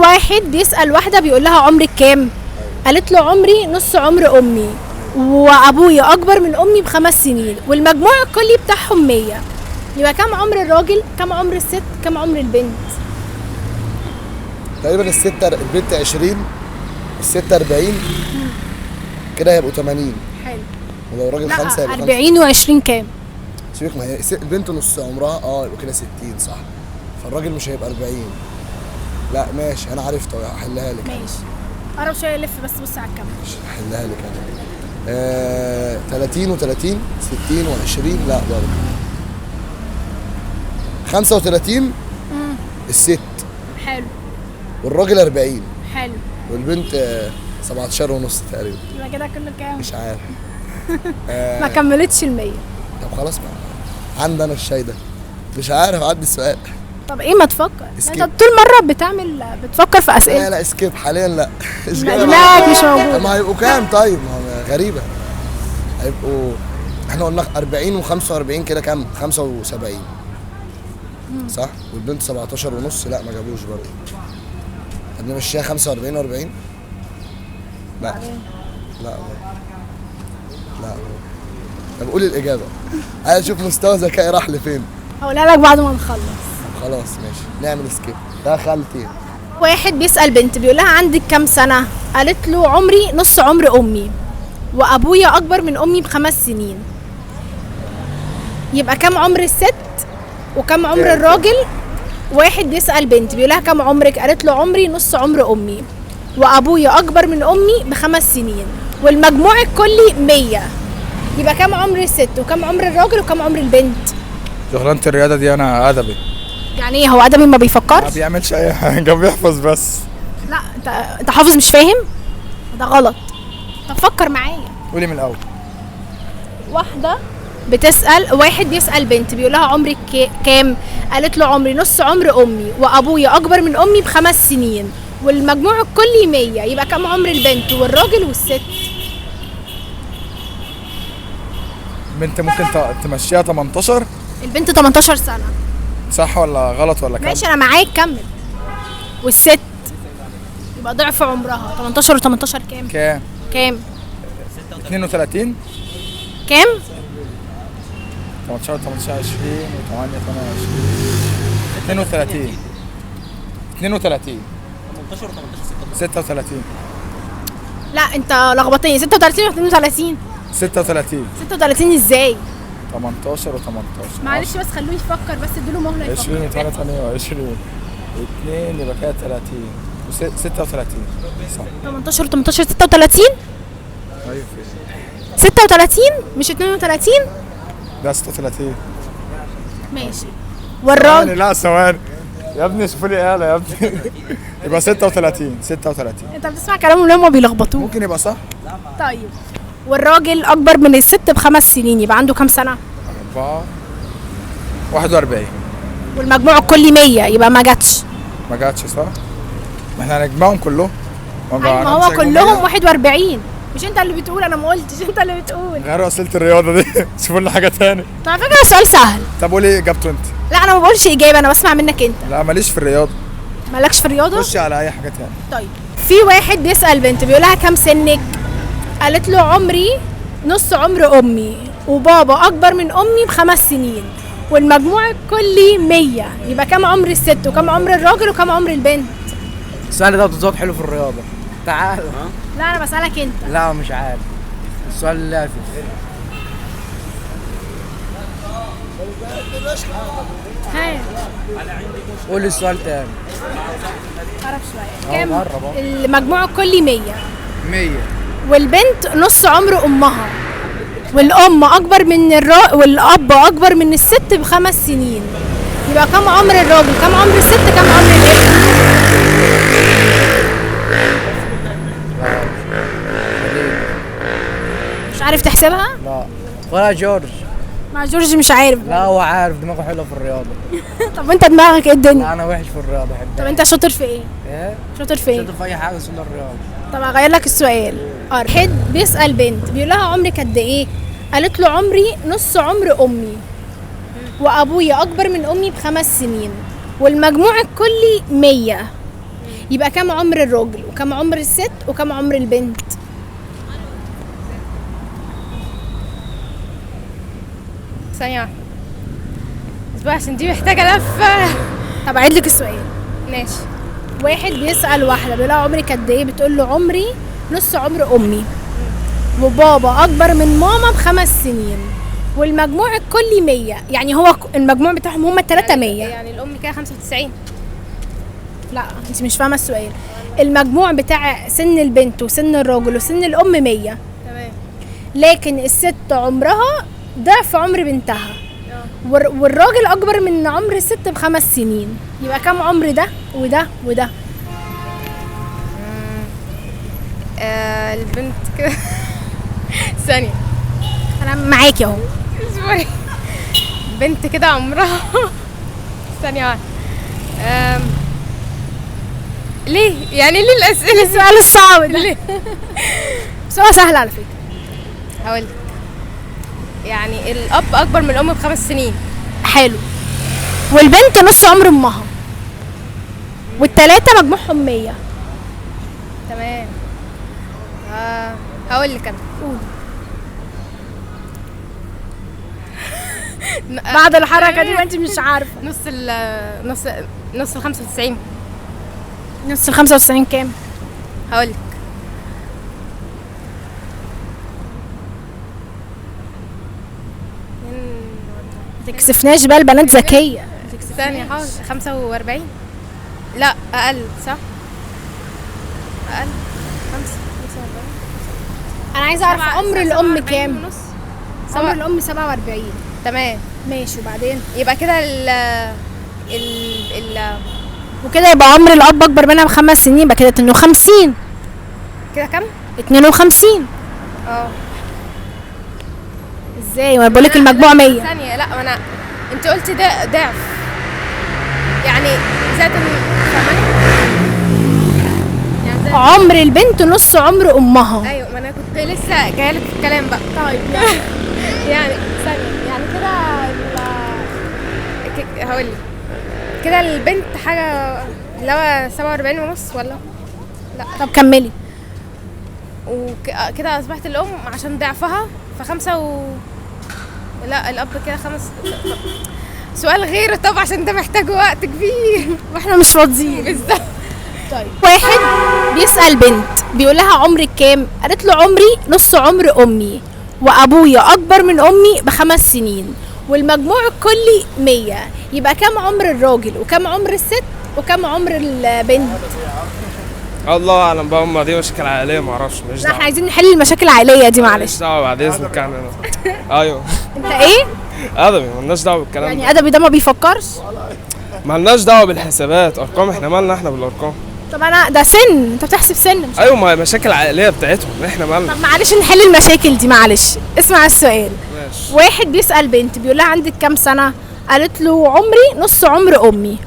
واحد بيسأل واحدة بيقول لها عمرك كام؟ قالت له عمري نص عمر أمي وأبويا أكبر من أمي ب5 سنين، والمجموع الكلي بتاعهم 100. يبقى كم عمر الراجل؟ كم عمر الست؟ كم عمر البنت؟ تقريبا الست، البنت 20، الست 40، كده هيبقوا 80. حلو. ولو راجل لا. خمسة هيبقوا 5. 40 و20 كام؟ سيبك، ما هي البنت نص عمرها، يبقى كده 60، صح؟ فالراجل مش هيبقى 40. لا ماشي، انا عرفته، هحلها لك. ماشي، قرب شوية، لف بس بص على الكاميرا. ماشي، هحلها لك انا. 30 و30 60 و20، لا برضه 35 الست. حلو. والراجل 40. حلو. والبنت 17 ونص تقريبا. يبقى كده كله كام؟ مش عارف. ما كملتش ال100. طب خلاص بقى، عندي انا الشاي ده، مش عارف اعدي السؤال. طب ايه، ما تفكر. skip. انت طول مرة بتعمل بتفكر في لا. اسئلة. لا، skip حاليا، لا skip. دماغك مش طب موجودة. ما هيبقوا كام؟ طيب ما هو غريبة، هيبقوا احنا قلنا 40 و45 كده كام؟ 75، صح؟ والبنت 17 ونص، لا ما جابوش برضه. طب نمشيها 45 و40. لا لا برضه. لا برضه. طب قولي الإجابة، عايز أشوف مستوى ذكائي راح لفين. هقولها لك بعد ما نخلص. طب خلاص ماشي، نعمل skip. دخلتي. واحد بيسأل بنت بيقول لها عندك كام سنة؟ قالت له عمري نص عمر أمي وأبويا أكبر من أمي ب5 سنين. يبقى كام عمر الست وكم عمر الراجل؟ واحد بيسأل بنت بيقول لها كام عمرك؟ قالت له عمري نص عمر أمي وأبويا أكبر من أمي ب5 سنين، والمجموع الكلي 100. يبقى كام عمر الست وكم عمر الراجل وكم عمر البنت؟ شغلانة الرياضة دي، أنا أدبي. يعني ايه هو أدبي ما ما بيفكرش؟ بيعملش أي حاجة، بيحفظ بس. لا، انت حافظ مش فاهم، ده غلط. طب فكر معايا. قولي من الأول. واحدة بتسأل، واحد بيسأل بنت بيقول لها عمرك كام؟ قالت له عمري نص عمر أمي وأبويا أكبر من أمي ب5 سنين، والمجموع الكلي 100. يبقى كم عمر البنت والراجل والست؟ بنت ممكن تمشيها 18. البنت 18 سنة. صح ولا غلط ولا كام؟ ماشي، أنا معاك، كمل. والست يبقى ضعف عمرها، 18 و18 كام؟ كام؟ كام؟ 32. كام؟ 18 18 20 و8 28، 32، 32، 18 18 36. لا، انت لخبطتني، 36 و 32؟ 36. 36 ازاي؟ 18 و18. معلش بس خلوه يفكر، بس اديله مهلة يفكر. 20 و8 28، 2، يبقى كده 30 و 36، صح؟ 18 18 36. ايوه. 36 مش 32. ده 36. ماشي. ثواني. والراجل؟ لا ثواني يا ابني، شوفوا لي آلة يا ابني. يبقى 36، 36. انت بتسمع كلامهم ليه؟ هما بيلخبطوه. ممكن يبقى صح. طيب، والراجل اكبر من الست ب5 سنين، يبقى عنده كام سنة؟ 4، 41. والمجموع الكلي 100، يبقى ما جاتش. ما جاتش، صح؟ ما احنا هنجمعهم كلهم. ايوه، ما هو كلهم 41. مش انت اللي بتقول، انا ما قلتش، انت اللي بتقول. غيروا اسئلة الرياضة دي، شوفوا لنا حاجة تاني. طب على فكرة السؤال سهل. طب قولي اجابته انت. لا، انا ما بقولش اجابه، انا بسمع منك انت. لا، ماليش في الرياضه. مالكش في الرياضه؟ خشي على اي حاجة تاني. طيب، في واحد بيسأل بنت بيقول لها كام سنك؟ قالت له عمري نص عمر امي وبابا اكبر من امي ب5 سنين، والمجموع الكلي 100. يبقى كام عمر الست وكم عمر الراجل وكم عمر البنت؟ السؤال ده بالظبط حلو في الرياضة، تعال. لا، انا بسألك انت. لا، مش عارف السؤال لافف. ها؟ قول السؤال تاني. قرب شوية. كام؟ قرب أهو. المجموع الكلي 100. 100. والبنت نص عمر امها، والام اكبر من والاب اكبر من الست ب5 سنين. يبقى كم عمر الراجل، كم عمر الست، كم عمر البنت؟ مش عارف تحسبها؟ لا، ولا جورج. مع جورج مش عارف. لا، هو عارف، دماغه حلوة في الرياضة. طب انت دماغك ايه الدنيا؟ لا، انا وحش في الرياضة، احب. طب انت شاطر في ايه؟ ايه؟ شاطر في ايه؟ شاطر في اي حاجة الا الرياضة. طب اغير لك السؤال. واحد بيسأل بنت بيقول لها عمرك قد ايه؟ قالت له عمري نص عمر امي وابويا اكبر من امي ب5 سنين، والمجموع الكلي 100. يبقى كم عمر الراجل وكم عمر الست وكم عمر البنت؟ ثانية واحدة بس بقى عشان دي محتاجة لفة. طب اعيد لك السؤال. ماشي. واحد بيسأل واحدة بيقول لها عمرك قد ايه؟ بتقول له عمري نص عمر امي، وبابا اكبر من ماما ب5 سنين، والمجموع الكلي 100. يعني هو المجموع بتاعهم هما التلاتة 100. يعني الأم كده 95. لا انت مش فاهمة السؤال. المجموع بتاع سن البنت وسن الراجل وسن الام 100. تمام. لكن الست عمرها ضعف عمر بنتها، والراجل اكبر من عمر الست ب5 سنين. يبقى كم عمر ده وده وده؟ البنت كده ثانية انا معاكي اهو. اصبري. بنت كده عمرها ثانية واحدة. ليه؟ يعني ليه الأسئلة؟ السؤال الصعب ده ليه؟ بس هو سهل على فكرة. هقولك يعني الأب أكبر من الأم ب5 سنين. حلو. والبنت نص عمر أمها، والتلاتة مجموعهم 100. تمام. هقول لك أنا. قول. بعد الحركة دي ما أنت مش عارفة. نص ال 95. نص ال 95 كام؟ هقول لك ما تكسفناش بقى، البنات ذكية. ثانية حاضر. 45. لا أقل صح؟ أقل 45. أنا عايزة أعرف عمر الأم كام؟ عمر الأم 47. تمام ماشي. وبعدين يبقى كده ال ال ال وكده يبقى عمر الأب أكبر منها ب5 سنين، يبقى كده 52. كده كام؟ 52. اه ازاي؟ وانا بقول لك المجموع 100. ثانية لا ما انا انت قلتي ده ضعف، يعني زائد يعني عمر البنت نص عمر امها. ايوه ما انا كنت لسه جاية لك في الكلام بقى. طيب يعني ثانية يعني كده هقول لك كده البنت حاجة اللي هو 47 ونص ولا لا؟ طب كملي. وكده اصبحت الام عشان ضعفها فخمسة لا الاب كده 5. سؤال غيره طب عشان ده محتاج وقت كبير واحنا مش فاضيين بالظبط. طيب واحد بيسأل بنت بيقول لها عمرك كام؟ قالت له عمري نص عمر امي، وابويا اكبر من امي ب5 سنين، والمجموع الكلي 100. يبقى كم عمر الراجل وكم عمر الست وكم عمر البنت؟ الله اعلم بقى، هم دي مشاكل عائلية ما اعرفش. ماليش لا احنا دعوه، عايزين نحل المشاكل العائلية دي معلش. ماليش دعوه بعد اذنك يعني انا. ايوه انت ايه؟ ادبي، مالناش دعوه بالكلام يعني ده. ادبي ده ما بيفكرش؟ مالناش دعوه بالحسابات، ارقام احنا مالنا احنا بالارقام. طب انا ده سن، انت بتحسب سن مش؟ ايوه ما هي مشاكل عائلية بتاعتهم، احنا مالنا. طب معلش نحل المشاكل دي معلش. اسمع السؤال. ماشي. واحد بيسأل بنت بيقول لها عندك كام سنة؟ قالت له عمري نص عمر امي،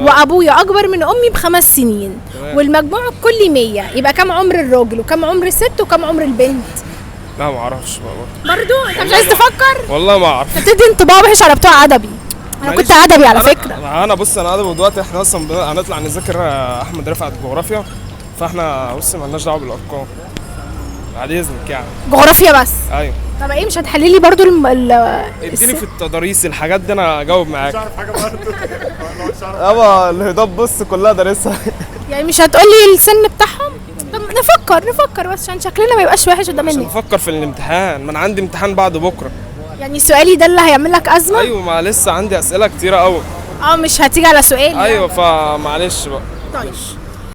وابويا اكبر من امي ب5 سنين، والمجموع الكلي 100. يبقى كم عمر الراجل وكم عمر الست وكم عمر البنت؟ لا ما اعرفش بقى برضه انت مش عايز تفكر؟ والله ما اعرف. انت بتدي انطباع وحش على بتوع ادبي. انا كنت ادبي على فكرة. انا بص انا ادبي دلوقتي، احنا اصلا هنطلع نذاكر احمد رفعت جغرافيا، فاحنا بص مالناش دعوه بالارقام بعد اذنك يعني. جغرافيا بس؟ ايوه. طب ايه مش هتحللي برضو اديني في التضاريس الحاجات دي انا اجاوب معاك. مش عارف حاجة برضه. ابا الهضاب بص كلها دارسها. يعني مش هتقولي السن بتاعهم؟ طب نفكر بس عشان شكلنا ما يبقاش وحش قدام الناس. نفكر في الامتحان، ما انا عندي امتحان بعد بكره. يعني سؤالي ده اللي هيعمل لك ازمة؟ ايوه ما لسه عندي اسئلة كتيرة قوي. مش هتيجي على سؤالي. ايوه فمعلش بقى. طيب